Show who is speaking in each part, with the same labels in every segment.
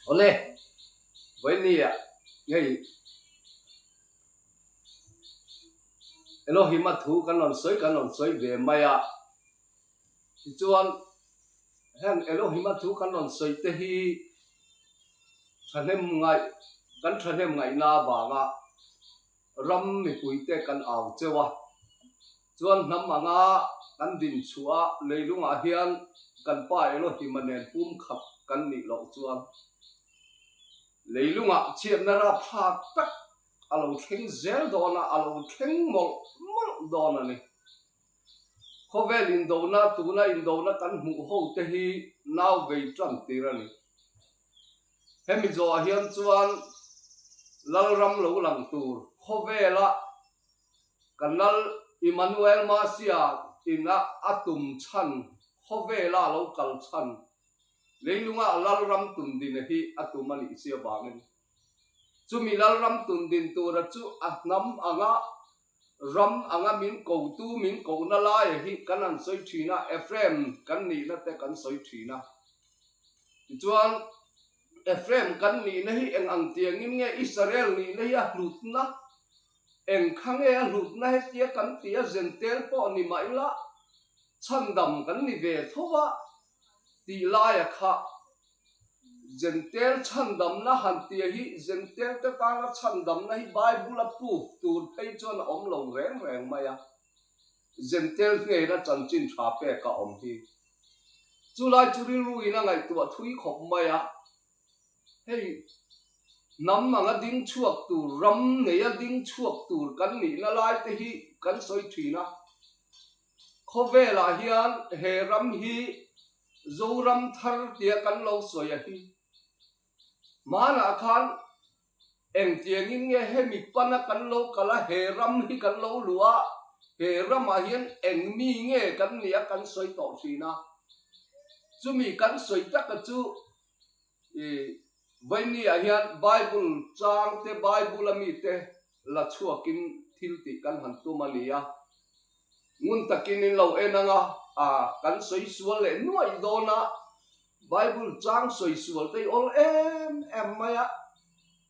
Speaker 1: Awle, vawinia hei Elohim-a thu kan rawn sawi kan rawn sawi ve mai a, tichuan heng Elohim-a thu kan rawn sawi te hi thahnem ngaih kan thahnem ngaihna avanga ram mipuite kan au cheu a, chuan hnam anga kan din chhuah a leilungah hian kan pa Elohim-a nen pumkhat kan nih loh chuan leilungah chhiatna rapthlak tak a lo thleng zel dawn a, a lo thleng mawlh mawlh dawn a ni. Khawvel indona tuna indona kan hmuh ho te hi nau vei tan tir a ni. Hemi zawhah hian chuan Lalram lo lang tur khawvela kan Lal Immanuel Masia ina a tum chhan khawvela lo kal chhan leilunga Lalram tundina hi a tum a nih si avangin chumi Lalram tundin tura chu a hnam anga Ram anga min kotu min kohna laia hi kan han sawi thin a, Ephraim kan nihna te kan sawi thin a. Tichuan, Ephraim kan nihna hi eng ang tiangin nge Israel nihna hi a hlutna, eng kha nge a hlutna hetia kan ti a, Zentel pawh ni mah ila chhandam kan ni ve tho a tih laia kha Zentel chhandamna han tia hi Zentel te tana chhandamna hi Bible a proof tur phei chuan a awm lo reng reng mai a, Zentel hnena chanchin tha pek a awm hi. Chulai chu rilru in a ngaihtuah thui khawp mai a, hei hnam anga ding chhuak tur, ram neia ding chhuak tur kan nihna lai te hi kan sawi thin a, khawvelah hian he ram hi Zoram thar tia kan lo sawi a hi. Hmanah khan engtiangin nge hemi pana kan lo kal a, he ram hi kan lo luh a, he ramah hian eng mi nge kan nih a kan sawi tawh thin a. Chumi kan sawi taka chu i Vawinia hian Bible chang te, Bible a mite la chhuakin thil tih kan han tum a ni a. Ngun takin in lo en anga, a kan sawi sual leh nuaih dawn a, Bible chang sawi sual te i awl em em mai a,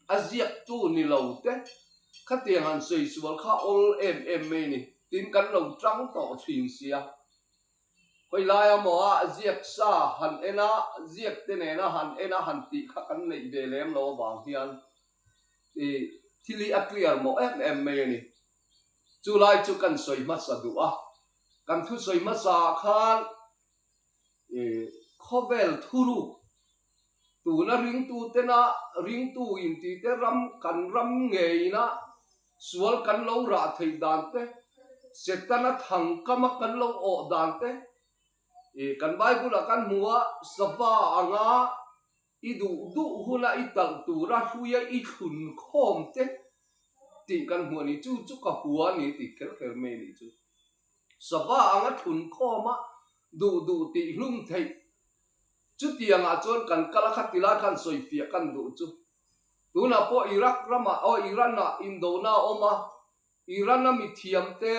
Speaker 1: a ziaktu ni lo te khatiang han sawi sual kha awl em em mai ni, tin kan lo tang tawh thin sia. Khawi laia maw a ziak sa han en a, ziak te nena han en a han tih kha kan neih ve lem lo avang hian i thil hi a clear mawh em em mai a ni. Chu lai chu kan sawi hmasa duh a, kan thusawi hmasa ah khan i khawvel thuruk tuna ringtu tena ringtu inti te ram kan ram ngeina sual kan lo rah theih dan te, Setana thangkama kan lo awh dan te, i kan Bible ah kan hmu a, sava anga I duh duh huna i talh tura hruia i thlun khawm te tih kan hmuh a ni. Chu chu ka hua a ni tih kher kher mai a nih chu. Sava anga thlun khawm a duh duh tih hlum theih. Chutiangah chuan kan kal a kha ti lai khan sawifiah kan duh chu. Tunah pawh Iraq ramah aw Iran-ah indona a awm a, Iran-a mithiam te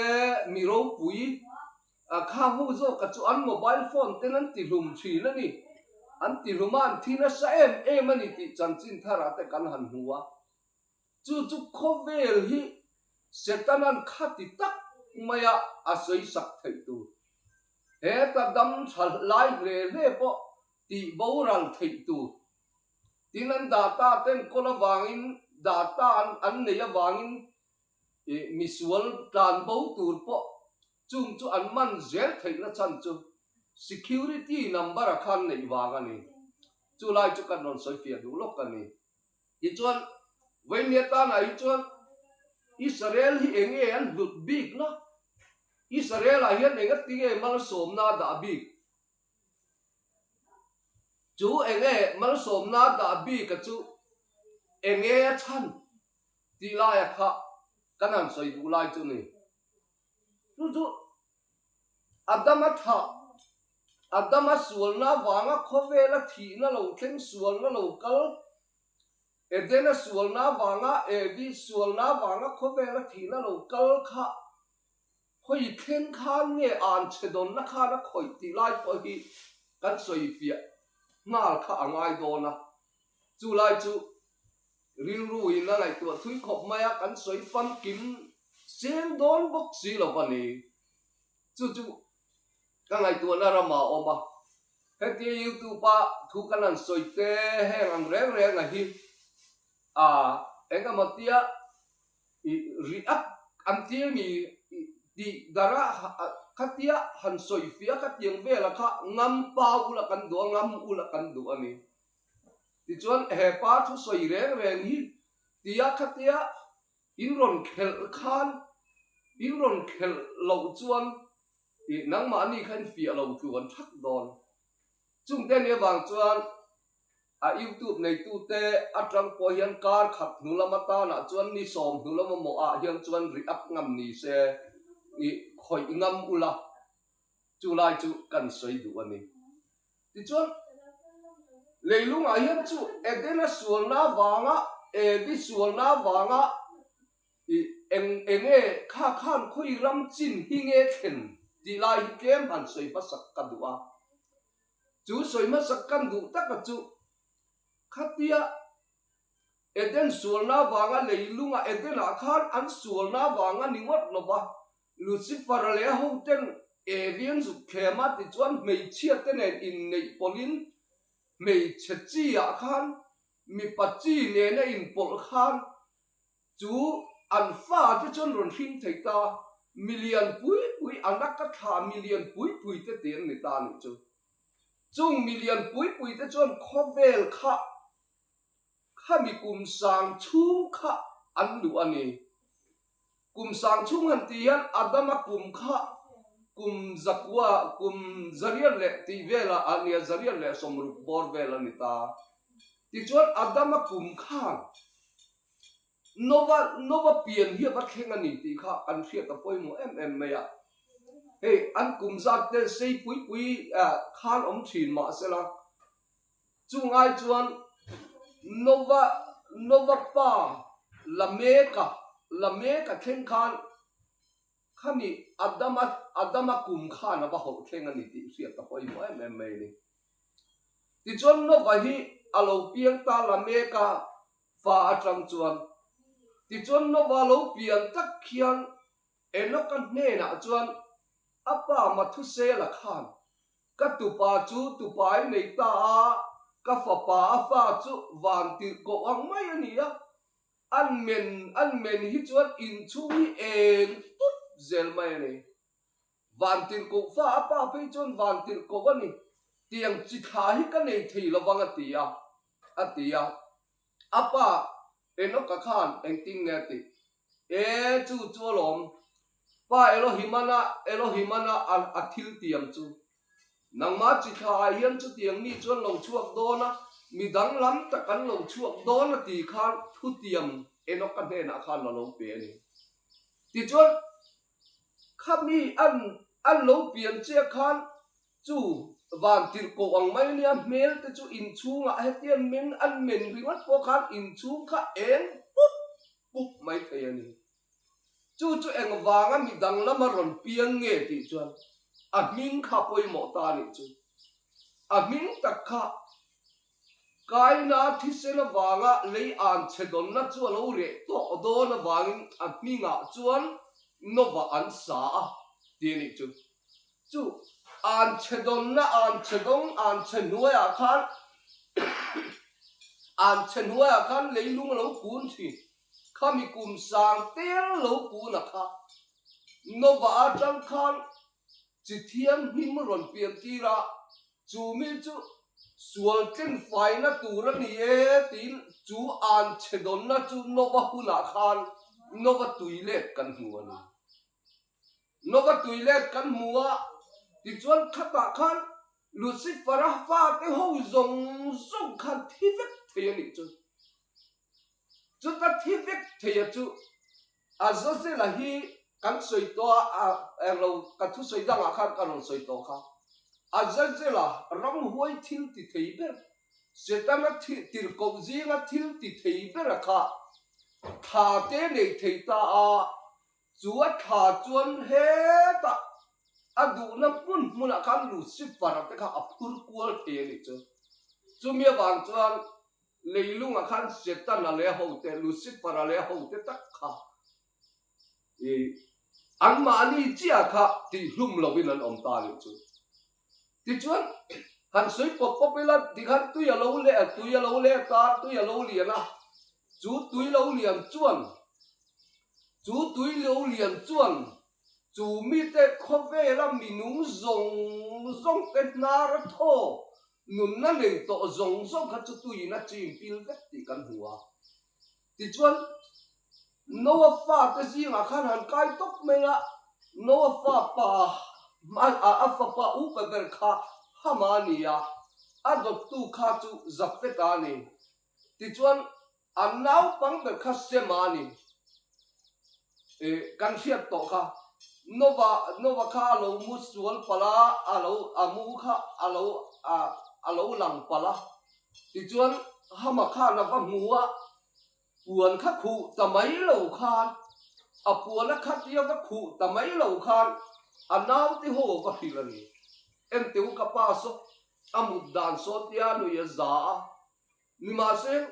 Speaker 1: mi ropui A kha hu zawka chu an mobile phone ten an ti hlum thin a ni. An ti hlum a, an thi nasa em em a ni tih chanchin tharah te kan han hmu a. Chu chu khawvel hi Setanan khati tak maia a sawisak theih tur. Heta dam tha lai hle hle pawh tih boral theih tur. Tin an data ten kawl avangin data an neih avangin misual tlan bo tur pawh Chung chu an man zel theihna chhan chu security number a khan neih vang a ni. Chu lai chu kan rawn sawi fiah duh lawk a ni. Tichuan, Vawimia tanah hi chuan Israel hi eng nge an hlut bik na? Israel ah hian engati nge malsawmna a dah bik? Chu eng nge malsawmna a dah bik a chu eng nge a chhan tih laia kha kan han sawi duh lai chu ni. Chu chu Adama thah, Adama sualna avanga khawvela thihna lo thleng sualna lo kal, Edena sualna avanga Evi sualna avanga khawvela thihna lo kal kha khawi thleng khan nge an chhe dawnna khan a khawih tih lai pawh hi kan sawi fiah nghal kha a ngai dawn a. Chu lai chu rilru in a ngaihtuah thui khawp mai a, kan sawi famkim seng dawn bawk si lo a ni. Chu chu ka ngaihtuahna ramah a awm a, hetia youtube a thu kan han sawi te heng ang reng reng a hi a eng emaw tia ih react an tia mi ih tih darh a khatia han sawi fiah khatiang vela kha ngam pa ula kan duh a ngam ula kan duh a ni. Tichuan he pa thu sawi reng reng hi tia khatia In rawn khelh khan in rawn khelh loh chuan ih nangmahni kha in fiah lo tluan thak dawn. Chungte ni avang chuan a youtube neitute atang pawh hian kar khat hnu lam atanah chuan ni sawm hnu lam mamawh ah hian chuan react ngam ni se ih khawih ngam ula chulai chu kan sawi duh a ni. Tichuan, leilungah hian chu Edena sualna avanga, Evi sualna avanga i eng eng nge kha khan khawi ram chin hi nge thlen tih lai hi tlem han sawi hmasak ka duh a. Chu sawi hmasak kan duh taka chu khatia Eden sualna avanga leilunga Edenah khan an sualna avanga ni ngawt lova, Lucifer-a leh a hoten Evi an zuk thlem a, tichuan hmeichhia te nen inneih pawlhin hmeichhe chi ah khan mipa chi nena inpawlh khan chu an fa te chuan rawn hring thei ta, milian pui pui anaka thla milian pui pui te ti an ni ta a nih chu. Chung milian pui pui te chuan khawvel kha Khami kum sang chhung kha an luh a ni. Kum sang chhung han tih hian Adama kum kha kum zakua, kum zariat leh tih velah a nia, zariat leh sawmruk bawr vel a ni ta. Tichuan Adama kum khan Nova, Nova pian hi a va thleng a ni tih kha kan hriat a pawimawh em em mai a. Hei an kum zat te sei pui pui khan awm thin mahsela, Chung ai chuan Nova Nova pa Lameka Lameka thleng khan khami Adama Adama kum khan a va hawlh thleng a ni tih hriat a pawimawh em em mai a ni. Tichuan Nova hi a lo piang ta Lameka fa atang chuan. Tichuan Nova lo pian tak khian Enoka hnenah chuan a pa Mathusela khan Ka tupa chu tupa i nei ta a, ka fapa a fa chu van tirh koh ang mai a ni a, an men an men hi chuan inchhung hi eng pup zel mai a ni. Van tirh koh fa a pa phei chuan van tirh koh a ni, tiang chi thla hi ka nei thei lo vang a ti a, a ti a. A pa Enoka khan engtin nge a tih? E, chu chu alawm. Pa Elohimana, Elohimana a a thil tiam chu. Nangmah chi thla ah hian chutiang mi chuan lo chhuak dawn a, mi danglam tak an lo chhuak dawn a ti khan thutiam Enoka hnenah khan a lo pe a ni. Tichuan, khami an an lo pian chiah khan Chu van tirhkoh ang mai nia hmel te chu inchhungah hetiang meng an men ringawt pawh khan inchhung kha eng pup pup mai thei a ni. Chu chu engvanga mi danglama rawn piang nge tih chuan a hming kha pawimawh ta a nih chu. A hming tak kha Kaina thisen avanga lei an chhe dawnna chu a lo reh tawh dawn avangin a hmingah chuan Nova an sa a ti a nih chu. Chu an chhe dawnna, an chhe dawng, an chhe hnuaiah khan an chhe hnuaiah khan leilung a lo kun thin. Khami kum sang tel lo kun a kha. Nova atang khan chi thianghlim rawn pian tir a, chu mi chu sual tlen faina tur a ni e tiin chu an chhe dawnna chu Nova hunah khan Nova tui let kan hmu a ni. Nova tui let kan hmu a, tichuan khatah khan Lucifer-a fate ho zawng zawng khan thi vek thei a nih chu. Chuta thi vek thei a chu Azazel-a hi kan sawi tawh a, a englo ka thusawi dangah khan ka rawn sawi tawh kha. Azazel-a ramhuai thil ti thei ber, Setana tirhkoh zinga thil ti thei bera kha thla te nei thei ta a, Chu a thla chuan hetah a duhna hmun hmunah khan Lucifer-a te kha a phur kual thei a nih chu. Chumi avang chuan Leilungah khan Setana leh a hote, Lucifer-a leh a hote tak kha i anmahni chiah kha tihhlum lovin an awm ta a nih chu. Tichuan, han sawi pawp pawp ila tikhan tui a lo leh a, tui a lo let a, tui a lo lian a, chu tui lo lian chuan, chu tui lo lian chuan chu mite khawvela minung zawng zawng te hnar a thaw nunna nei tawh zawng zawng kha chu tuiin a chim pil vek tih kan hmu a. Tichuan, Noa fate zingah khan han kai tawp mai a, Noa fa pa a fapa upa ber kha Hama a ni a, a dawttu kha chu Jafeta a ni. Tichuan, a naupang ber kha Sema a ni. Kan hriat tawh kha, Nova Nova kha a lo mu sual palh a, a lo a mu kha a lo a lo lang palh a. Tichuan, Hama khan a va hmu a, puan kha khuh ta mai lo khan, a puan a khat i a va khuh ta mai lo khan a naute ho a va hrilh a ni. Enteu ka pa saw a mut dan saw tia nui a za a, nimahse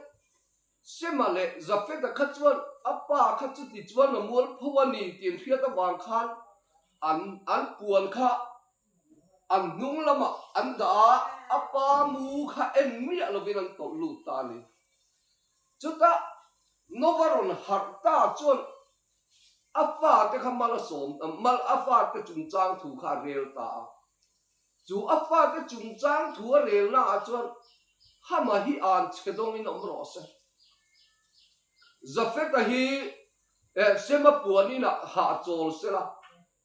Speaker 1: Sema leh Jafeta kha chuan a pa kha chuti chuan a mualpho a ni tih an hriat avang khan an an puan kha An hnung lamah an dah a, a pa mu kha en miah lovin an tawlh lut ta a ni. Chutah Nova rawn harh ta chuan a fate kha mal a sawm, mal a fate chungchang thu kha a rel ta a. Chu a fate chungchang thu a relnaah chuan Hama hi an chhe dawngin awm rawh se. Jafeta hi Sema puaninah hahchawl sela,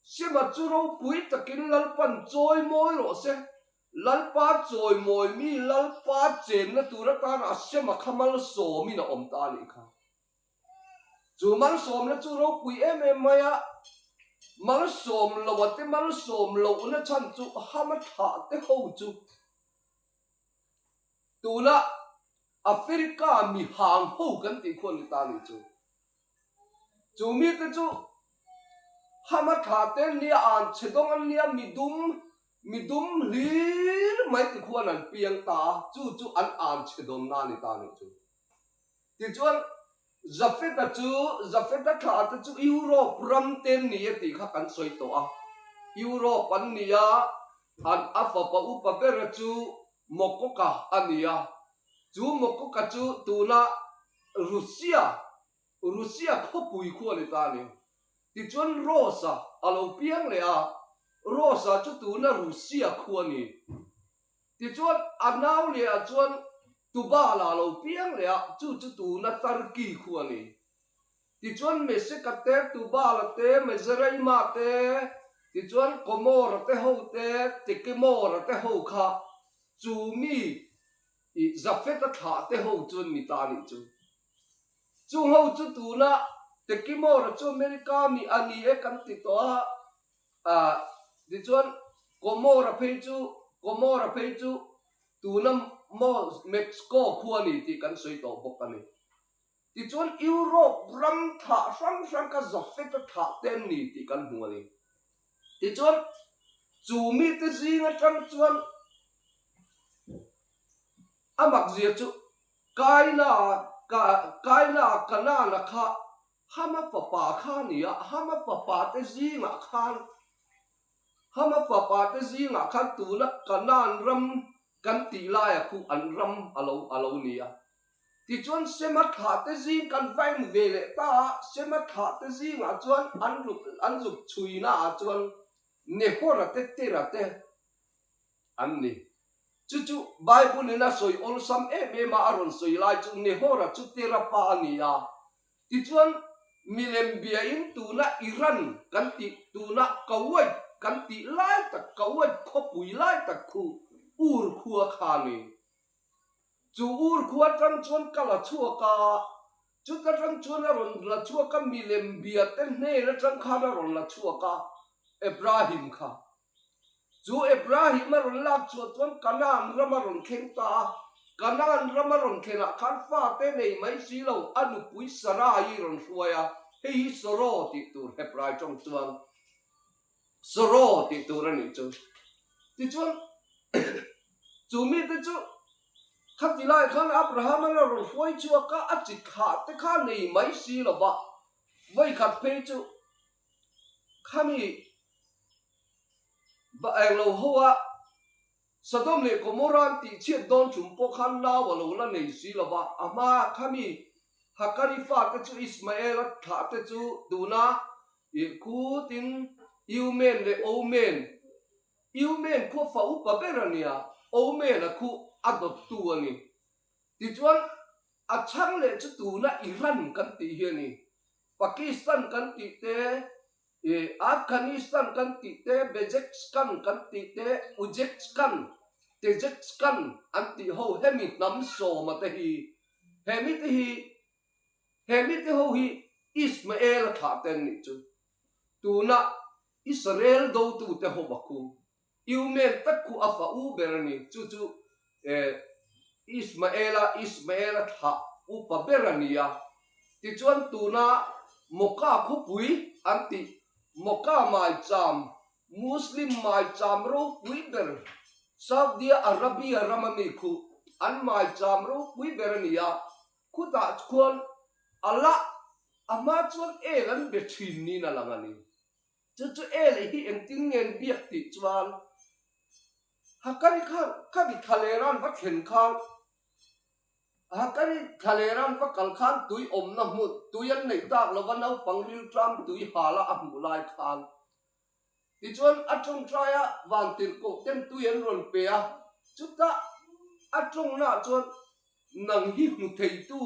Speaker 1: Sema chu ropui takin Lalpan chawi mawi rawh se. Lalpa chawi mawi mi Lalpa chenna tur atana Sema kha malsawmin a awm ta a nih kha. Chu malsawmna chu ropui em em mai a, malsawm lo a te malsawm lohna chhan chu Hama thlah te ho chu tuna Africa mi hang ho kan tih khuan ni ta a nih chu. Chu mite chu Hama thla te nia an chhe dawng an nia mi dum mi dum hlir mai ti khuan an piang ta a, chu chu an an chhe dawn na ni ta nih chu. Tichuan Jafeta chu Jafeta thla te chu Europe ram te an ni e tih kha kan sawi tawh a, Europe an ni a, an a fapa upa bera chu Mokoka a ni a, chu Mokoka chu tuna Russia, Russia khawpui khu a ni ta a ni. Tichuan Rosa a lo piang leh a, Rosa chu tuna Russia khu a ni. Tichuan a nau leh ah chuan Tubal a lo piang leh a, chu chu tuna Turkey khu a ni. Tichuan Meseka te, Tubala te, Mezeraima te, tichuan Komora te ho te, Tekemora te ho kha chu mi I Jafet-a thlah te ho chuan mi ta nih chu. Chung ho chu tuna Tekimora chu America mi a ni e kan ti tawh a, ah tichuan Komora phei chu Komora phei chu tuna maw Mexico khua a ni tih kan sawi tawh bawk a ni. Tichuan Europe ram thlah hrang hrang kha Jafet-a thlah te an ni tih kan hmu a ni. Tichuan chu mite zing atang chuan A makzia chu Kaina Kaina Kanana kha Hama fapa kha a ni a, Hama fapa te zingah khan Hama fapa te zingah khan tuna Kanan ram kan tih laia khu an ram a lo a lo ni a. Tichuan Sema thlah te zing kan va en ve leh ta a, Sema thlah te zingah chuan an ruk an zuk chhuinaah chuan Nehora te Tera te an ni. Chu chu Bible in a sawi awlsam em em a, a rawn sawi lai chu Nehora chu Tera pa a ni a. Tichuan milem biain tuna Iran kan tih, tuna Kuwait kan tih lai tak, Kuwait khawpui lai tak khu Ur khua kha a ni. Chu Ur khua atang chuan ka la chhuak a, chuta tang chuan a rawn la chhuak a, milem bia te hnen atang khan a rawn la chhuak a, Ebrahim kha. Chu Ebrahim a rawn lak chhuah chuan Kanaan ram a rawn thleng ta a. Kanaan ram a rawn thlenah khan fate nei mai si lo, a nupui Sarai rawn hruai a, hei hi Soro tih tur Hebrai tawng chuan Soro tih tur a nih chu. Tichuan chu mite chu. Khati lai khan Abraham-a la rawn hruai chhuak a, a chi thlah te kha nei mai si lo va, vawikhat phei chu khami englo ho a Sodom leh Gomorrah an tih chhiat dawn ṭum pawh khan nau a lo la nei si lo va, a hma khami Hakari fate chu Ismael-a thlah te chu tuna ih khutin Eumen leh Omen, Eumen khu fa upa ber a nia, Omen-a khu a dawttu a ni. Tichuan, a chhang leh chu tuna Iran kan tih hi a ni. Pakistan kan tih te, Ih, Afghanistan kan tih te, Bejekskan kan tih te, Ujekskan, Tejekskan an tih ho hemi hnam sawma te hi, he mite hi, he mite ho hi Ismael a thlah te an nih chu. Tuna Israel dotute ho va khu. Iumen tak khu a fa u ber a ni, chu chu Ismaela, Ismaela thlah upa ber a ni a. Tichuan tuna Moka khawpui an tih, Moka maicham, Muslim maicham ropui ber, Saudia Arabia rama mi khu an maicham ropui ber a ni a, khutah khuan Allah a hma chuan el an be thin niin a lang a ni. Chu chu e leh hi engtin nge an biak tih chuan Hakari khan khami thlalera an va thlen khan Hakari thlalera an va kal khan tui awmna hmun tui an neih tak lova naupang rilṭam tui hala a hmuh lai khan tichuan a ṭawngṭai a vantirhkoh ten tui an rawn pe a chutah a ṭawngnaah chuan nang hi hmu theitu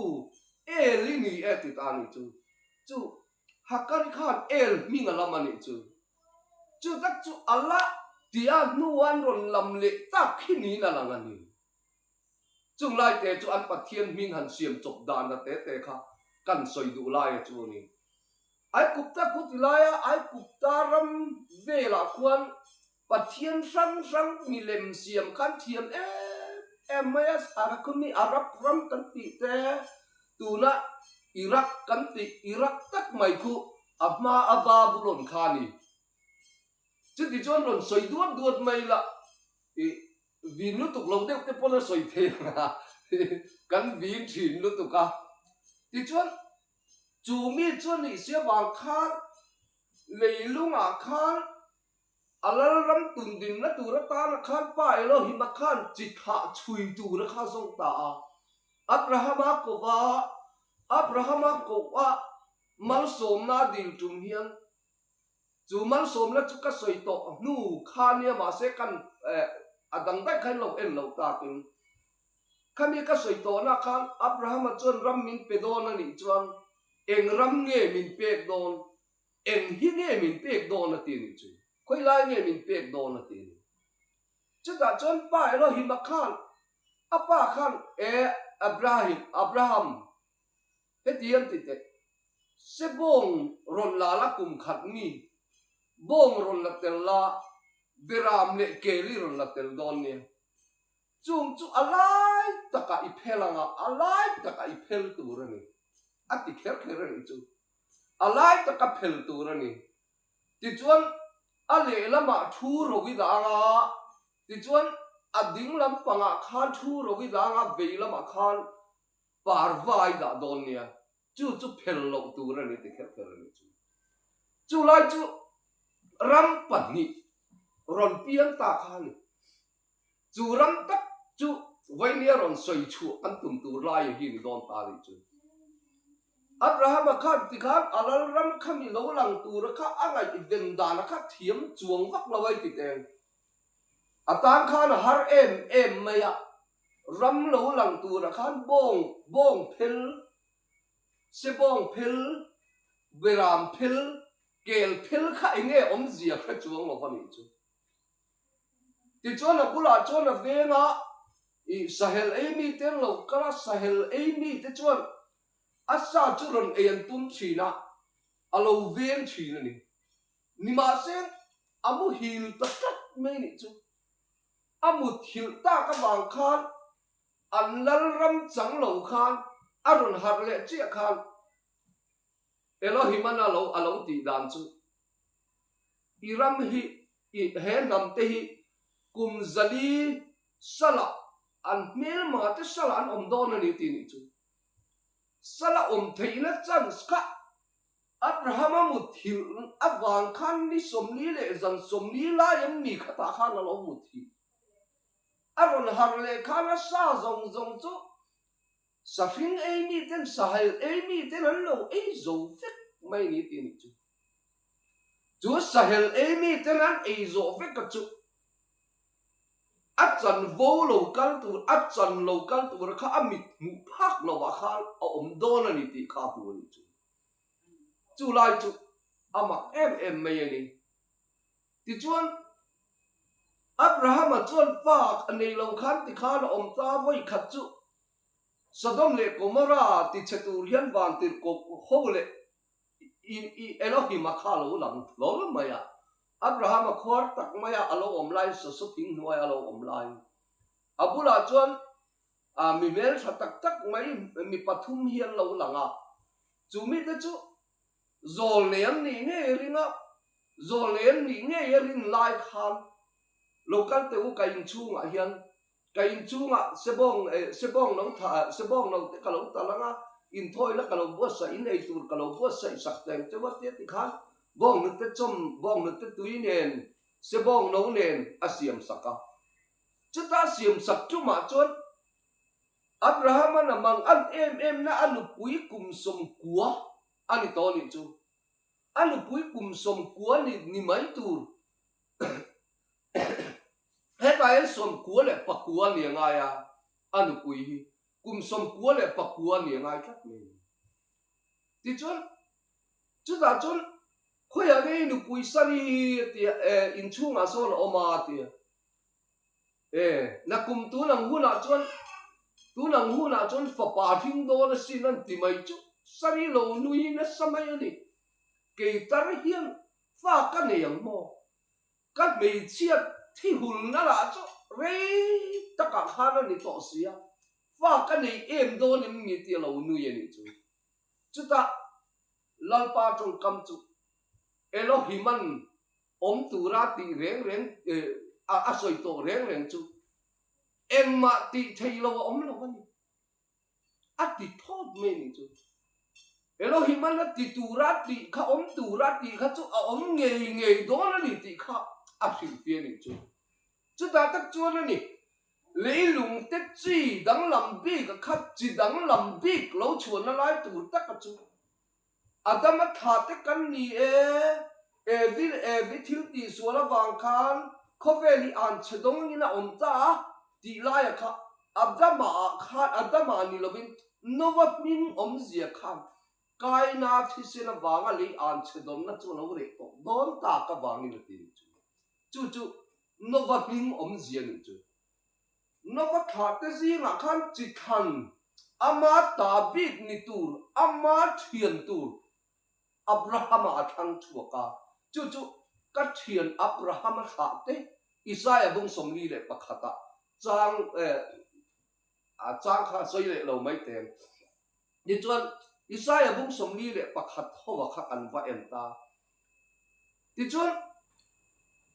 Speaker 1: el i ni e ti ta a ni chu chu Hakari khan El hming a lam a nih chu. Chu tak chu Allah tia hnu an rawn lam leh tak hi niin a lang a ni. Chung lai te chu an Pathian hming han siam chawp dan a te te kha kan sawi duh lai a chu a ni. Aikupta khu ti laia Aikupta ram velah khuan Pathian hrang hrang milem siam khan thiam em em mai a, Arakhumi Arab ram kan tih te, tuna Iraq kan tih Iraq tak mai khu a hma a Babulon kha a ni. Chuti chuan rawn sawi duat duat mai la, ih vin lutuk lo deuh te pawn a sawi thei ang a, kan vin thin lutuk a. Tichuan chu mi chuan nih sia vang khan leilungah khan A lalram tundinna tur atana khan Pa Elohim-a khan chi thah chhui tur a kha zawng ta a. Abrahama kova, Abrahama koh-a malsawmna a dil tum hian chu malsawmna chu ka sawi tawh hnu kha nia mahse kan a dang daih kha in lo en loh takin khami ka sawi tawhna khan Abrahama chuan ram min pe dawn a nih chuan eng ram nge min pek dawn? Eng hi nge min pek dawn a ti nih chu? Khawi lai nge min pek dawn a ti nih? Chutah chuan pa Elohim-a khan a pa khan E Abrahim, Abraham, heti an ti teh, Se bawng rawn la la kum khat mi, bawng rawn la tel la, Beram leh Keli rawn la tel dawn nia. Chung chu a lai takah i phel anga, a lai takah i phel tur a ni, a ti kher kher a nih chu. A lai taka phel tur a ni. Tichuan, a lehlamah thu ro i dah anga, tichuan a ding lampangah khan thu ro i dah anga, vei lamah khan parva i dah dawn nia. Chu chu phel loh tur a ni ti kher kher a ni chu. Chu lai chu ram pahnih rawn piang ta kha a ni. Chu ram tak chu Vainia rawn sawi chhuah an tum tur lai hi ni dawn ta nih chu. Abrahama khan tikhan a lalram kha mi lo lang tura kha a ngaihven dana kha thiam chuang vak lo ai ti teng. A tan khan a har em em mai a, ram lo lang tura khan bawng bawng phel, sebawng phel, beram phel, kel phel kha enge awmzia hre chuang lo va nih chu. Tichuan a bulah chuan a veng a, ih sahel ei mite an lo kal a, sahel ei mite chuan a sa chu rawn ei an tum thin a, a lo veng thin a ni. Nimahse a muhil ta tlat mai nih chu. A muthilh tak avang khan an lalram chang lo khan a rawn harh leh chiah khan Elohim-an a lo a lo tih dan chu I ram hi, i he hnam te hi kum zali salah. An hmelma te sala an awm dawn a ni tih nih chu. Sala awm theihna chance kha Abrahama muthilh avang khan ni 40 leh zan 40 lai em mi khatah khan a lo muthilh. A rawn harh leh khan a sa zawng zawng chu sahring ei mi ten sahel ei mi ten an lo ei zo vek mai ni tih nih chu. Chu sahel ei mi ten an ei zawh vek a chu a chanvo lo kal tur a chan lo kal tur kha a mit hmuh phak lo ah khan a awm dawn a ni tih kha a hmu a nih chu. Chu lai chu a mak em em mai a ni. Tichuan, Abrahama chuan fa a nei lo khan tikhan a awm ta vawi khat chu Sodom leh Gomorrah tichhe tur hian vantirhkoh ho leh Elohim-a kha a lo lang hlawl mai a. Abrahama khuar tak maia a lo awm lai, sasaw thing hnuaia a lo awm lai. A bulah chuan mi hmeltha tak tak mai mi pathum hi an lo lang a. Chu mite chu zawl nei an nih ngei a ring a, zawl nei an nih ngei a rin lai khan lo kal teh u ka inchhungah hian Ka inchungah sebawng eh sebawng lo tha sebawng lo te ka lo tal ang a, inthawina ka lo buatsaih in ei tur ka lo buatsaih sak teng cheu a tia tikhan bawnghnute chawm bawnghnute tui nen sebawng no nen a siam sak a. Chuta siam sak tumah chuan Abraham-a na mang an em em na a nupui kum 90 a ni tawh nih chu. A nupui kum 90 ni ni mai tur Hetah hian 99 ni a ngai a, a nupui hi kum 99 ni a ngai tlat mai a ni. Tichuan, chutah chuan khawiah nge i nupui Sari a ti a, e, inchhungah sawn a awm a a ti a. E, nakum tun ang hunah chuan, tun ang hunah chuan fapa hring dawn asin an ti mai chu Sari lo nui nasa mai a ni. Kei tar hian fa ka nei ang maw? Ka hmeichhia thi hulna lah chu rei takah khan a ni tawh si a, fa ka nei em dawn em ni tih a lo nui a nih chu. Chutah Lalpa tawngkam chu Elohiman awm tura tih reng reng a sawi tawh reng reng chu engmah tih thei lo a awm lo a ni. A ti thawt mai nih chu. Elohim-an a ti tura tih kha awm tura tih kha chu a awm ngei ngei dawn a ni tih kha a hrilhfiah nih chu. Chutah tak chuan a ni, leilung te chi danglam bik a khat chi danglam bik lo chhuahna lai tur taka chu Adama thla te kan ni e, Evi leh Evi thil tihsual avang khan khawvel hi an chhe dawngin a awm ta a tih laia kha Adama ah khan Adama ni lovin Nova hming awmzia khan Kaina thisen avanga lei an chhe dawnna chu a lo reh tawh dawn tak avangin a ti nih chu. Chu chu Nova hming awmzia nih chu. Nova thlahte zingah khan chi thlan ama ta bik ni tur, ama thian tur Abrahama a thlang chhuak a. Chu chu ka thian Abrahama thlahte Isaia bung 41 ah chang a chang kha a sawi leh lo mai teng. Tichuan Isaia bung 41 hova kha kan va en ta. Tichuan,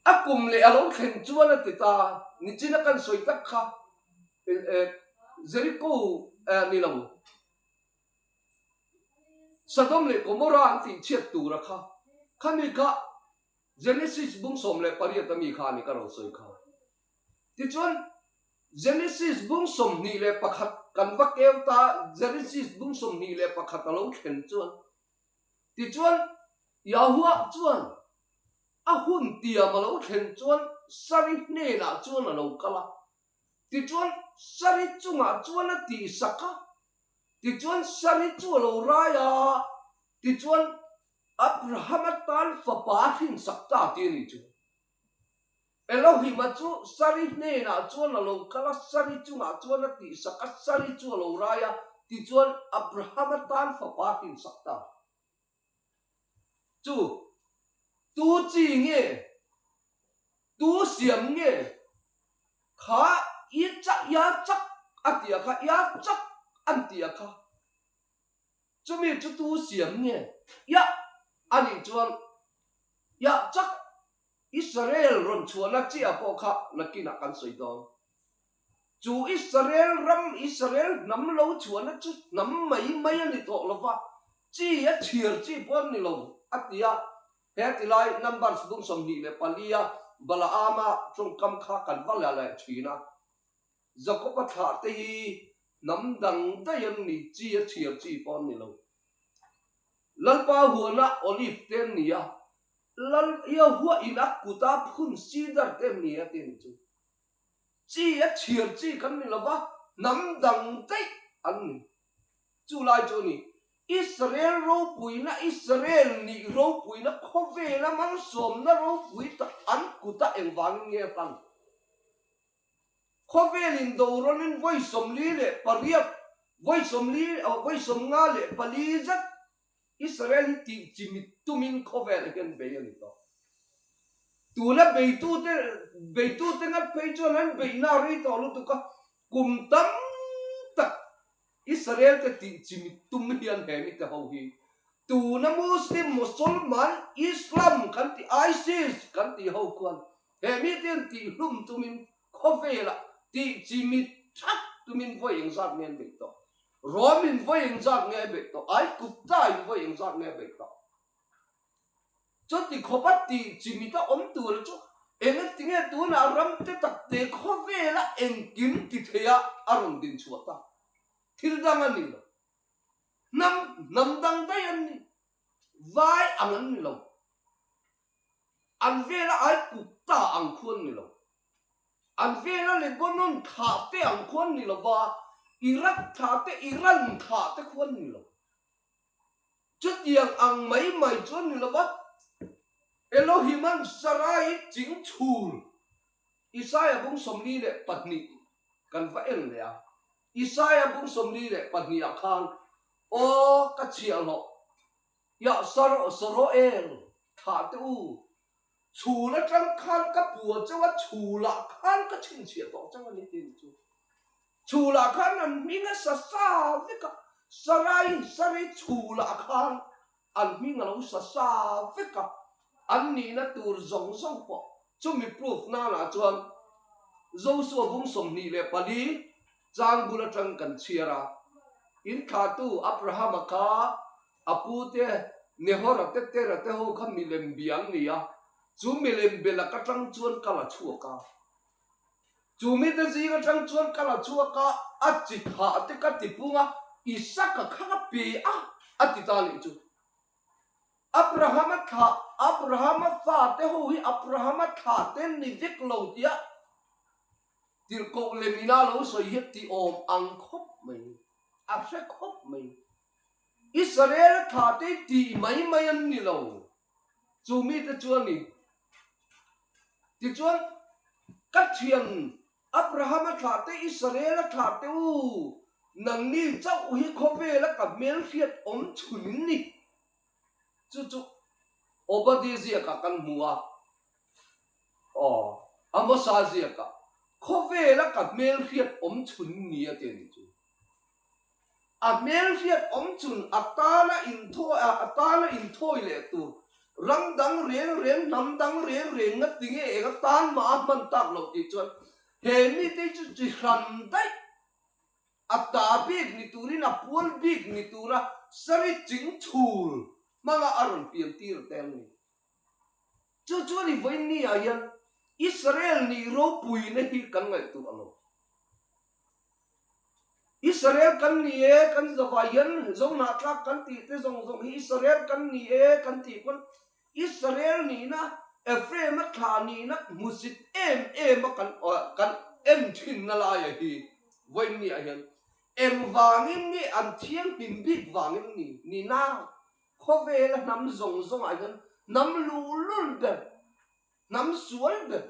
Speaker 1: a kum leh a lo thlen chuan a ti ta, nichina kan sawi tak kha Jericho ni lo, Sodom leh Gomorrah an tihchhiat tura kha, khami kha Genesis bung 18 a mi kha a ni ka rawn sawi kha. Tichuan, Genesis bung 21 kan va keu ta, Genesis bung 21 a lo thlen chuan, Tichuan, Yahuah chuan a hun tiam a lo thlen chuan Sari hnenah chuan a lo kal a. Tichuan, Sari chungah chuan a tihsak a. Tichuan, Sari chu a lo rai a. Tichuan, Abrahama tan fapa a hrinsak ta tih a ni chu. Elohima chu Sari hnenah chuan a lo kal a, Sari chungah chuan a tihsak a, Sari chu a lo rai a, tichuan Abrahama tan fapa a hrinsak ta. Chu tu chi nge, tu siam nge kha i chak, ia chak a ti a kha, ia chak an ti a kha. Chumi chu tu siam nge, ia a nih chuan ia chak Israel rawn chhuahna chiah pawh kha nakinah kan sawi dawn. Chu Israel ram, Israel hnam lo chhuahna chu hnam mai mai a ni tawh lo va, chi a chhiar chi pawh an ni lo, a ti a. He ti lai Numbers bung 24 a Balaama tawngkam kha kan va la leh thin a. Jakob-a thlah te hi hnam dang daih an ni, chi a chhiar chi pawh an ni lo. Lalpa huana olive te an ni a, Lal Yahuah in a kuta phun cedar te an ni a ti a ni chu. Chi a chhiar chi kan ni lova, hnam dang daih an ni. Chu lai chu a ni, Israel ropuina, Israel nih ropuina khawvela malsawmna ropui tak an kuta engvangin nge a hlan? Khawvel indorawnin vawi 48, vawi 40, vawi 54 zet Israel hi tih chimit tumin khawvelah hian bei a ni tawh. Tuna beitute beitute ngat phei chuan an beihna a rei tawh lutuk a, kum tam tak Israel te tih chimit tum hian he mite ho hi tuna Muslim, Mosolman, Islam kan tih ISIS kan tih ho khuan he mite an tih hlum tumin khawvelah tih chimit that tumin vawi engzat nge an beih tawh. Rom in vawi engzat nge a beih tawh? Aigupta in vawi engzat nge a beih tawh? Chuti khawpa tih chimit a awm tura chu engatinge tunah ram te tak te khawvela engkim ti theia a rawn din chhuah ta? Thil dang a ni lo. Hnam hnam dang daih an ni. Vai ang an ni lo. An vela Aigupta ang khu an ni lo. An vela Lebanon thlah te ang khuan ni lova, Iraq thlah te, Iran thlah te khuan ni lo. Chutiang ang mai mai chuan ni lova, Elohima'n Sarai ching chhul Isaia bung 42 kan va en leh a. Isaia bung 42 ah khan, Aw ka chhiahhlawh, Yah Saroel thlah te u, Chhul atang khan ka pua chauh a, chhulah khan ka chhinchhiah tawh chauh a ni tih chu. Chhulah khan an hming a sa sa vek a, Sarai, Sari chhulah khan an hming a lo sa sa vek a, an nihna tur zawng zawng pawh chumi proof nanah chuan Josua bung 24 chang bul atang kan chhiar a, Inthlahtu Abrahama kha A pu te, Nehora te Tera te ho kha milem bia an ni a, chu milem be lak atang chuan ka la chhuak a. Chu mite zing atang chuan ka la chhuak a, a chi thah te ka ti pung a, Isaka kha ka pe a, a ti ta leh chu. Abrahama thlah, Abrahama fa te ho hi Abrahama thlah te ni vek lo tia tirhkoh lemina lo sawi hi ti awm ang khawp mai, a hre khawp mai. Israel thla te tih mai mai an ni lo, chu mite chu a ni. Tichuan, ka thian Abrahama thlah te, Israela thlah te u, nangni chauh hi khawvela ka hmelhriat awm chhun in ni. Chu chu Obadiah ziakah kan hmu a, aw, Amosa ziakah, khawvela ka hmelhriat awm chhun ni a ti a ni chu. A hmelhriat awm chun a tana inthawi a, a tana inthawi leh tur ram dang reng reng, hnam dang reng reng nga tinge eng a tan mah a hman tak loh tih chuan he mite chu chi hran daih a ta bik ni turin a pual bik ni tura sari ching chhul hmanga a rawn pian tir a tel ni. Chu chuan i vawiin ah hian Israel nih ropuina hi kan ngaihtuah lo. Israel kan ni e, kan zavai hian Zohnahthlak kan tih te zawng zawng hi Israel kan ni e kan tih pawn Israel nihna Ephraim a thlah nihna hmusit em em a kan kan en thinna laia hi vawiin ah hian engvangin nge an thianghlim bik vangin ni nihna khawvela hnam zawng zawngah hian hnam luhlul ber Hnam sual ber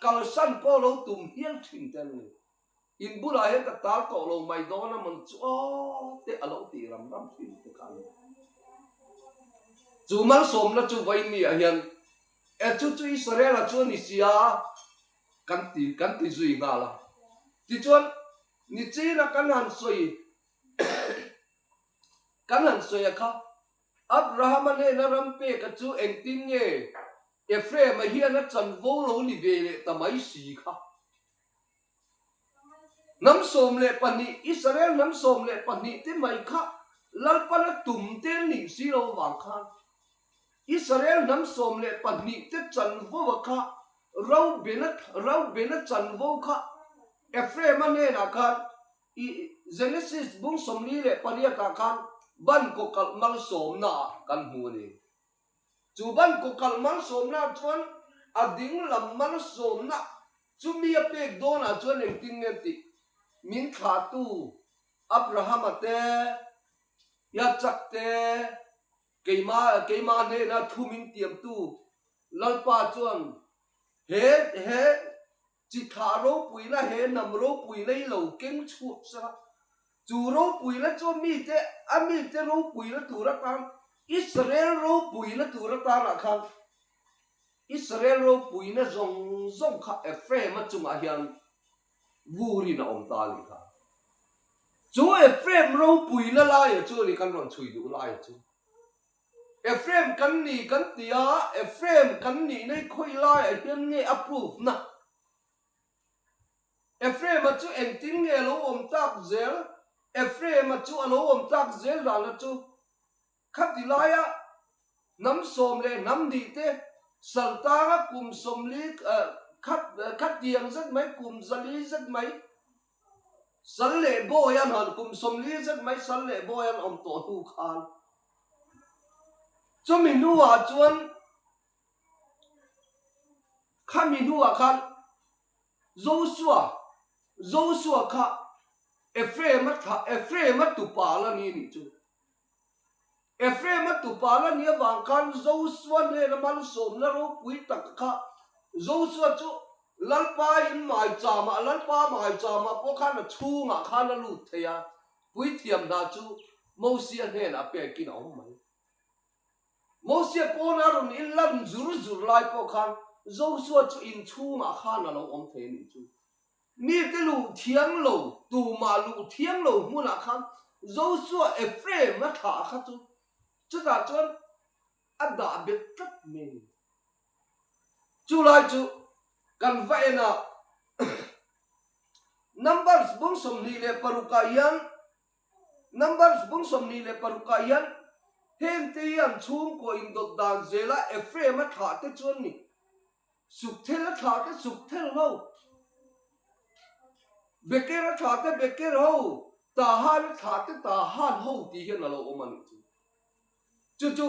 Speaker 1: kalsan pawh lo tum hial thin te an ni. In bulah hian ka tal tawh lo mai dawn a mawn chu aw te a lo tih ram ram thin te kha a ni. Chu malsawmna chu vawiin ah hian e chu chu Israel-a chu a ni sia kan ti kan ti zui nghal a. Tichuan nichina kan han sawi Kan han sawi a kha, Abrahama hnena ram peka chu engtin nge Ephraim-a hian a chanvo lo ni ve leh ta mai si kha? Hnam 12, Israel hnam 12 te mai kha Lalpana tum te nih si lo avang khan Israel hnam 12 te chanvo a kha Reubena Reubena chanvo kha Ephraim-a hnenah khan i Genesis bung 48 ah khan ban kawkalh malsawmna ah kan hmu a ni. Chu ban kawkalh malsawmna chuan a ding lam malsawmna chu mi a pek dawnah chuan engtin nge tih min thlahtu Abrahama te, Iacak te, keima keima hnena thu min tiamtu Lalpa chuan he he chi thlah ropuina he hnam ropuina hi lo keng chhuak sela, chu ropuina chu mite a mite ropuina tur atan Israel ropuina tur atanah khan Israel ropuina zawng zawng kha Ephraim-a chungah hian vurin a awm ta a nih kha. Chu Ephraim ropuina laia chu a ni kan rawn chhui duh laia chu. Ephraim kan ni kan ti a, Ephraim kan nihna hi khawi laiah hian nge a proof na? Ephraim-a chu engtin nge a lo awm tak zel? Ephraim-a chu a lo awm tak zel dana chu khati laia hnam sawm leh hnam hnih te saltanga kum 40 khat khatiang zet mai kum 400 zet mai Sal leh bawi an han kum 40 zet mai sal leh bawi an awm tawh hnu khan chumi hnuah chuan khami hnuah khan Joshua Joshua kha Ephraim-a thlah Ephraim-a tupa la ni nih chu. Ephraim-a tupa la nih avang khan Joshua hnena malsawmna ropui tak kha Joshua chu Lalpa in maichama, Lalpa maichama pawh khan a chhungah khan a lut thei a, puithiam hna chu Mosia hnenah pekin a awm mai. Mosia pawna rawn in lan zur zur lai pawh khan Joshua chu inchhungah khan a lo awm thei a nih chu. Mite luh thiang lo, tumah luh thiang lo hmunah khan Joshua Ephraim a thlah kha chu chutah chuan a dah bet tlat mai a ni. Chu lai chu kan va en a, Numbers bung 26 ah hian Numbers bung 26 ah hian hengte hi an chhungkaw indawt dan zela Ephraim a thlah te chuan ni. Sukthel a thlah te Sukthel ho, Beker a thlah te Beker ho, Tahan a thlah te Tahan ho tih hian a lo awm a nih chu. Chu chu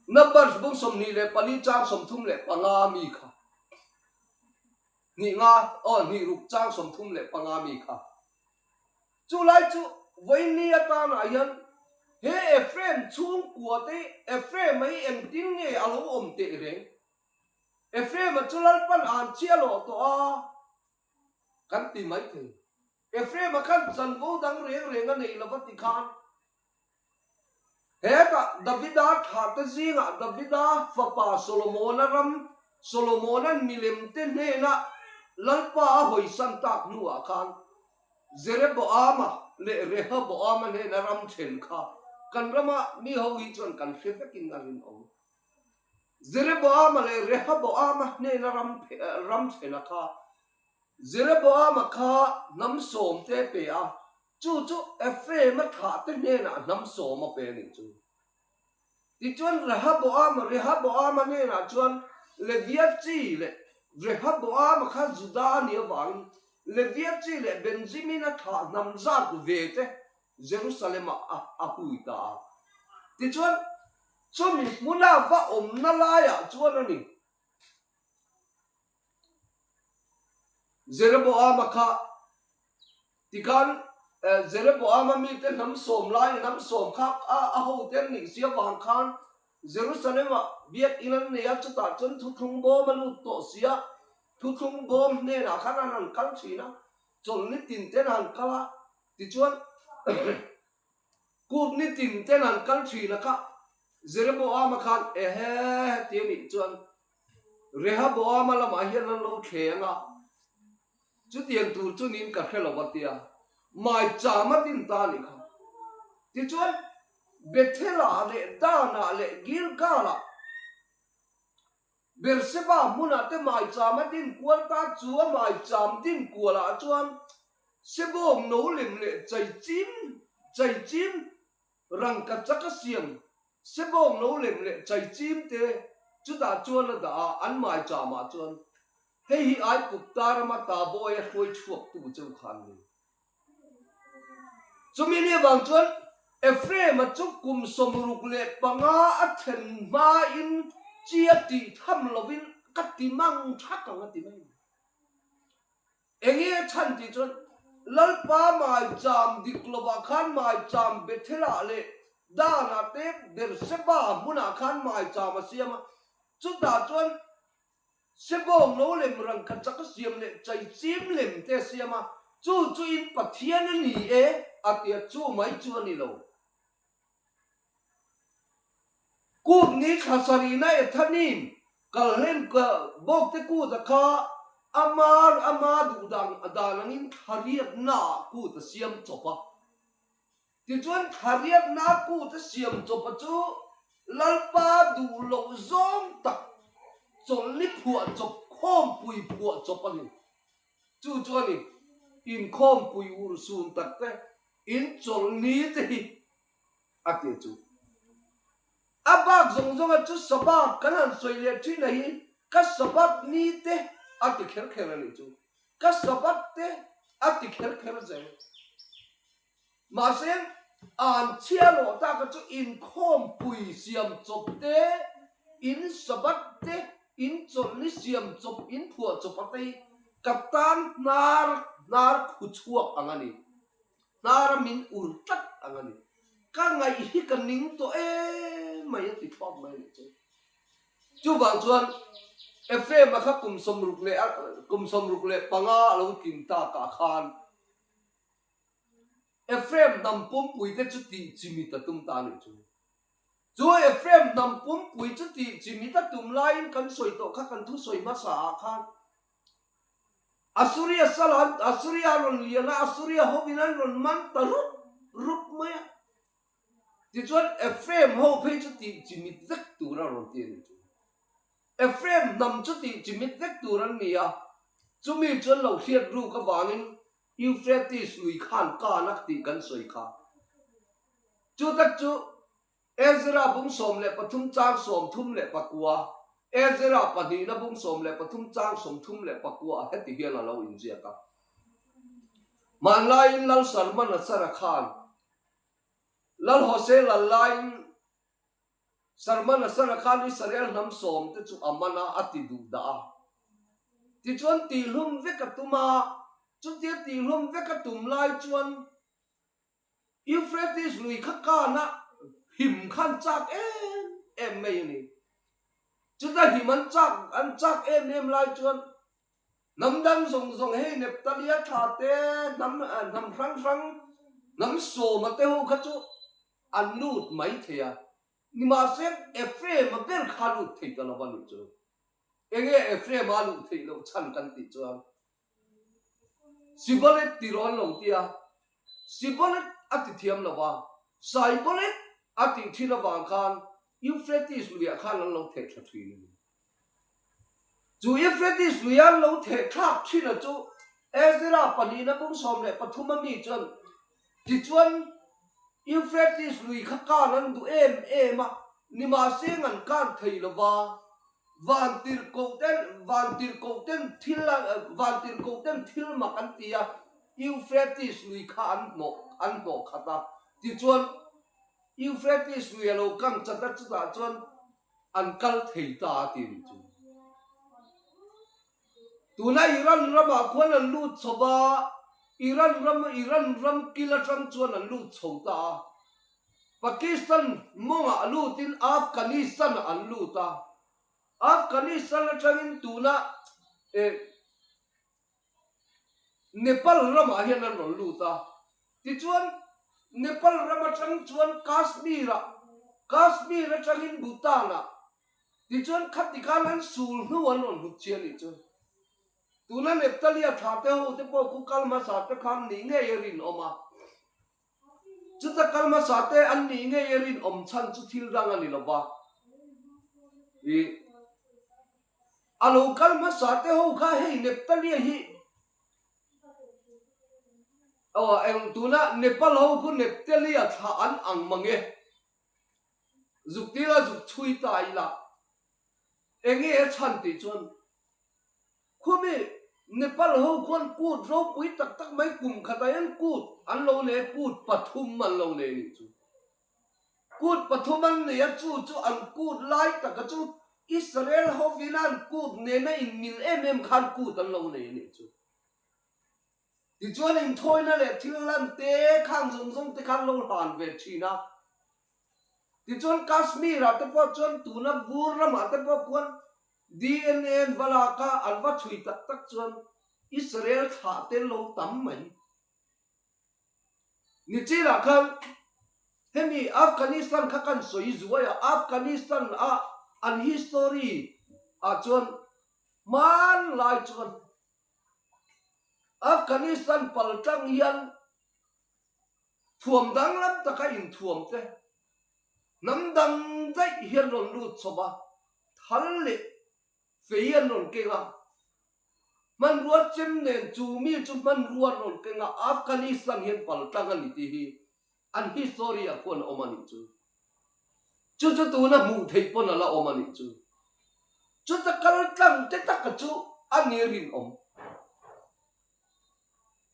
Speaker 1: Numbers bung 24 chang 35 mi kha, hnih nga aw hnih ruk chang 35 mi kha. Chu lai chu vawiin atanah hian he Ephraim chhungkua te Ephraim-a hi engtin nge a lo awm teh reng? Ephraim-a chu Lalpan an chhi a lawh tawh a kan ti mai thei. Ephraim-a khan chanvo dang reng reng a nei lova ti khan Hetah Davida thlahte zingah Davida fapa Solomona ram, Solomona'n milemte hnena Lalpa a hawisan tak hnuah khan Jeroboama leh Rehoboama hnena ram then kha kan rama mi ho hi chuan kan hre vekin a rinawm. Jeroboama leh Rehoboama hnena ram thena kha Jeroboama kha hnam sawmte pe a, Chu chu Ephraim-a thlahte hnenah hnam sawm a pe a nih chu. Tichuan Rehoboam, Rehoboam-a hnenah chuan Levia chi leh Rehoboam-a kha Juda a nih avangin Levia chi leh Benjamin-a thlah hnam zat ve te Jerusalem-ah a a hui ta a. Tichuan chumi hmuna va awmna laiah chuan a ni. Jeroboam-a kha Tikhan Jeroboama mite hnam sawm lai hnam sawm kha a hote an nih si avang khan Jerusalem-ah biakinn an nei a, chutah chuan thuthlung bawm a lut tawh si a, thuthlung bawm hnenah khan an han kal thin a, chawlhni tin ten a han kal a, tichuan kut ni tin ten a han kal thin a kha Jeroboama khan ehe heti a nih chuan Rehoboama lamah hian an lo thleng a. Chutiang tur chu niin ka hre lo va tia, maicham a din ta a nih kha. Tichuan, Bethel-ah leh Dan-ah leh Gilgal-ah, Beersheba hmunah te maicham a din kual ta, chu a maicham din kualah chuan. Sebawng no lem leh chaichim chaichim rangkachak a siam sebawng no lem leh chaichim te chutah chuan a dah a, an maicham ah chuan hei hi Aigupta rama Tabawi a hruai chhuaktu cheu kha an ni. Chumi ni avang chuan Ephraim-a chu kum 65 a thlen hmain chi a tih tham lovin ka ti mang thak ang a ti mai. Enge a chhan tih chuan Lalpa maicham dik lovah khan maicham Bethel-ah leh Dan-ah te Beersheba hmunah khan maicham a siam a, chutah chuan Sebawng no lem rangkachak a siam leh chaichim lem te a siam a, chu chu in Pathian a ni e a ti a, chu mai chu a ni lo. Kut ni thla sarihna Ethanim kalhlen bawkte kuta kha ama ama duh dan dan angin thla riatnaah kut a siam chawp a. Tichuan thla riatnaa kut a siam chawp a chu Lalpa duh loh zawng tak chawlhni phuah chawp khawmpui phuah chawp a ni. Chu chu a ni, inkhawmpui urhsun takte in chawlhni te hi a ti chu. A bak zawng zawnga chu Sabbath kan han sawi leh thin a hi ka Sabbath ni te a ti kher kher a nih chu. Ka Sabbath te a ti kher kher zel. Mahse, an chhia lawh taka chu inkhawmpui siam chawp te, in Sabbath te, in chawlhni siam chawp, in phuah chawp a te hi ka tan hnar hnar khu chhuak ang a ni. Hnara min ur tlat ang a ni. Ka ngaih hi ka ning tawh em mai a ti thlawp mai a nih chu. Chuvang chuan Ephraim-a kha kum 65 leh kum 65 a lo tlin takah khan Ephraim hnam pumpuite chu tih chimit a tum ta a nih chu. Chu Ephraim hnam pumpui chu tih chimit a tum laiin kan sawi tawh kha kan thusawi hmasa ah khan Assuria sal an Assuria a rawn lian a, Assuria hovin an rawn man ta rup rup mai a. Tichuan Ephraim ho phei chu tih chimit vek tur a rawn ti a nih chu. Ephraim hnam chu tih chimit vek tur an ni a, chumi chuan lo hriat ruk avangin Euphrates lui khan kanak tih kan sawi kha. Chu tak chu Ezra bung 13 chang 34, Ezra pahnihna bung 13 chang 34 ah heti hian a lo inziak a. Hmanlaiin Lal Shalmaneser-a khan Lal Hosea lal laiin Shalmaneser-a khan Israel hnam sawm te chu a man a, a ti duh dah a. Tichuan tihlum vek a tum a, chutia tihlum vek a tum lai chuan Euphrates lui kha kana him khan chak em em mai a ni. Chuta him an chak an chak em em lai chuan hnam dang zawng zawng hei Neptalia thla te hnam hnam hrang hrang hnam sawma te ho kha chu an lut mai thei a. Nimahse Ephraim-a ber kha lut thei ta lo a nih chu. Enge Ephraim-a luh theih loh chhan kan tih chuan Sibolet ti rawn lo tia, Sibolet a ti thiam lo va, Saibolet a tih thin avang khan Euphrates luiah khan an lo theh thla thin a ni. Chu Euphrates luia an lo theh thlak thin a chu Ezra pahnihna bung 13 a mi chuan tichuan Euphrates lui kha kan an duh em em a, nimahse an kan thei lo va, Vantirhkoh ten Vantirhkoh ten thil a Vantirhkoh ten thil mak an ti a, Euphrates lui kha an hnawh an hnawh khat a. Tichuan, Euphrates lui a lo kang chat a, chutah chuan an kal thei ta a ti a nih chu. Tuna Iran ramah khuan an lut chho va, Iran ram Iran ram kil atang chuan an lut chho ta a. Pakistan mawngah lutin Afghanistan-ah an lut a, Afghanistan atangin tuna eh Nepal ramah hian an rawn lut a, tichuan Nepal ram atang chuan Kashmir-ah, Kashmir atangin Bhutan-ah, tichuan khati khan an sul hnu an rawn hlut chiah a nih chu. Tuna Neptalia thla te ho te pawh khu kal hmasa te khan nih ngei a rinawm a. Chuta kal hmasa te an nih ngei a rinawm chhan chu thil dang a ni lo va. Ih, a lo kal hmasa te ho kha hei Neptalia hi Aw eng tuna Nepal ho khu Neptelia thlah an ang mang e. Zuk tila zuk chhui ta ila. Enge a chhan tih chuan khumi Nepal ho khuan kut ropui tak tak mai kum khatah hian kut an lo nei a, kut pathum an lo nei nih chu. Kut pathum an nei a, chu chu an kut lai taka chu Israel hovina an kut nena inmil em em khan kut an lo nei a nih chu. Tichuan inthawina leh thil lan te khang zawng zawng te khan lo hlan ve thin a. Tichuan Kashmir ah te pawh chuan tuna vur ramah te pawh khuan DNA an va lak a, an va chhui tak tak chuan Israel thlah te lo tam mai. Nichinah khan hemi Afghanistan kha kan sawi zuai a, Afghanistan a an history ah chuan hmanlai chuan Afghanistan paltlang hian thuam danglam taka inthuam te hnam dang daih hian rawn lut chho a, thal leh fei an rawn keng a, hmanrua chem nen chu mi chu hmanrua an rawn keng a, Afghanistan hian paltlang a ni tih hi an history ah khuan a awm a nih chu. Chu chu tuna hmuh theih pawn a la awm a nih chu. Chuta kal tlang te taka chu a ni rinawm.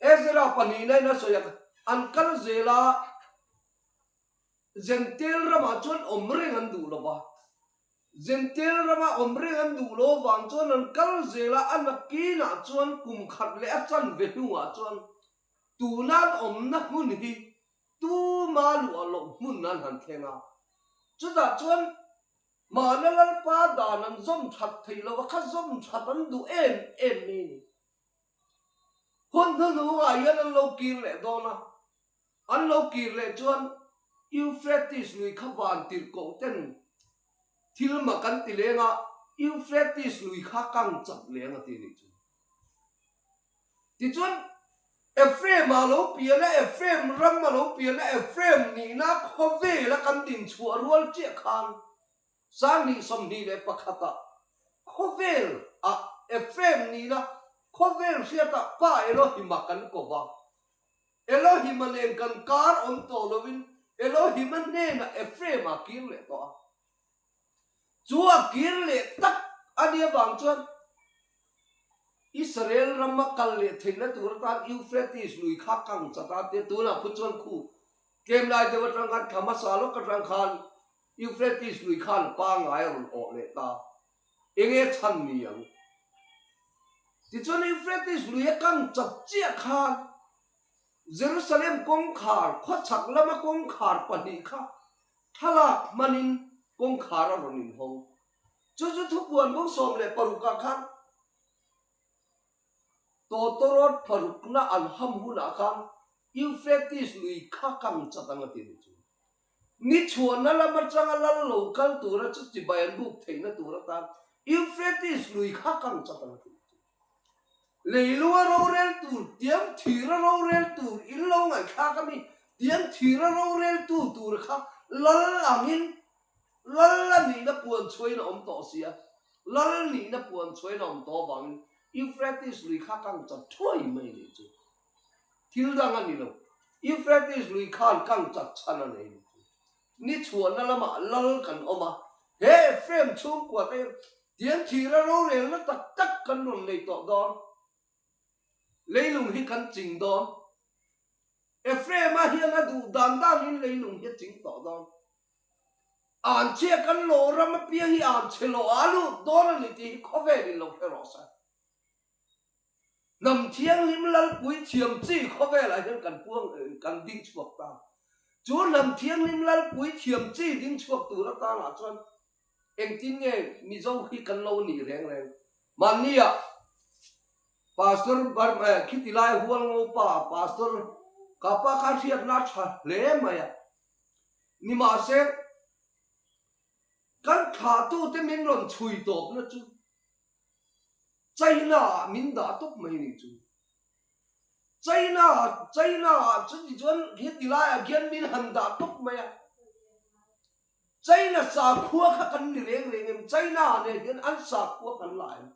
Speaker 1: Ezra pahnihna in a sawi ang, an kal zel a, Jentail ramah chuan awm reng an duh lo va. Jentail rama awm reng an duh lo avang chuan an kal zel a, a nakinah chuan kum khat leh a chanve hnuah chuan tuna an awmna hmun hi tuma luah loh hmun an han thleng a. Chutah chuan Mahna Lalpa dan an zawm that theih lo a, kha zawm that an duh em em mai a ni. Hun hnuhnungah hian an lo kir leh dawn a, an lo kir leh chuan Euphrates lui kha van tirhkoh ten thil mak an ti leng a, Euphrates lui kha kang chak leng a ti a nih chu. Tichuan Ephraim a lo pian a, Ephraim ram a lo pian a, Ephraim nihna khawvela kan dinchhuah rual chiah khan Sanghnih 21 ah khawvel ah Ephraim nihna khawvel hriatah Pa Elohim-a kan ko va. Elohim-a nen kan kar awm tawh loin Elohim-a hnenah Ephraim-a kir leh tawh a. Chu a kir leh tak a nih avang chuan Israel rama kal leh theihna tur atan Euphrates lui kha kang chat a tia tunah khu chuan khu tlem lai deuh atang khan thla hmasa lawk atang khan Euphrates lui khan pangngai a rawn awh leh ta. Enge chhan ni ang? Tichuan Euphrates lui a kang chat chiah khan Jerusalem kawngkhar, khawchhak lama kawngkhar pahnih kha thlalak hmanin kawngkhar a rawn inhawng. Chu chu thupuan bawng 16 ah khan Tawtawrawt parukna an ham hunah khan Euphrates lui kha kang chat ang a ti a ni chu. Ni chhuahna lam atanga lal lo kal tura chu chibai an buk theihna tur atan Euphrates lui kha kang chat ang a ti a ni chu. Leilunga rorel tur, tiang thira rorel tur, in lo ngaihthlak a mi, tiang thira rorel tu tur kha lal angin Lal a nihna puan chhuain a awm tawh si a, Lal nihna puan chhuain a awm tawh avangin Euphrates lui kha kang chat thuai mai nih chu. Thil dang a ni lo, Euphrates lui khan kang chat chhan a nei nih chu. Ni chhuahna lamah Lal kan awm a, he Ephraim chhungkua te hian tiang thira rorelna tak tak kan rawn nei tawh dawn. Leilung hi kan ching dawn. Ephraim-a hian a duh dan danin leilung hi a ching tawh dawn. Anchhia kan lawh ram apiang hi anchhe lawh a lut dawn a ni tih hi khawvelin lo hre rawh se. Hnam thianghlim lalpui thiam chi khawvelah hian kan puang kan ding chhuak ta. Chu hnam thianghlim lalpui thiam chi ding chhuak tur atanah chuan engtin nge Mizo hi kan lo nih reng reng? Mahnia Pastor khiti lai hual ngopa Pastor ka pa kha hriatna a tha hle mai a. Nimahse, kan thlahtute min rawn chhui tawpna chu China-ah min dah tawp mai nih chu. China, China-ah chuti chuan heti laiah khian min han dah tawp mai a. China sakhua kha kan ni reng reng em? China nen hian an sakhua kan la em?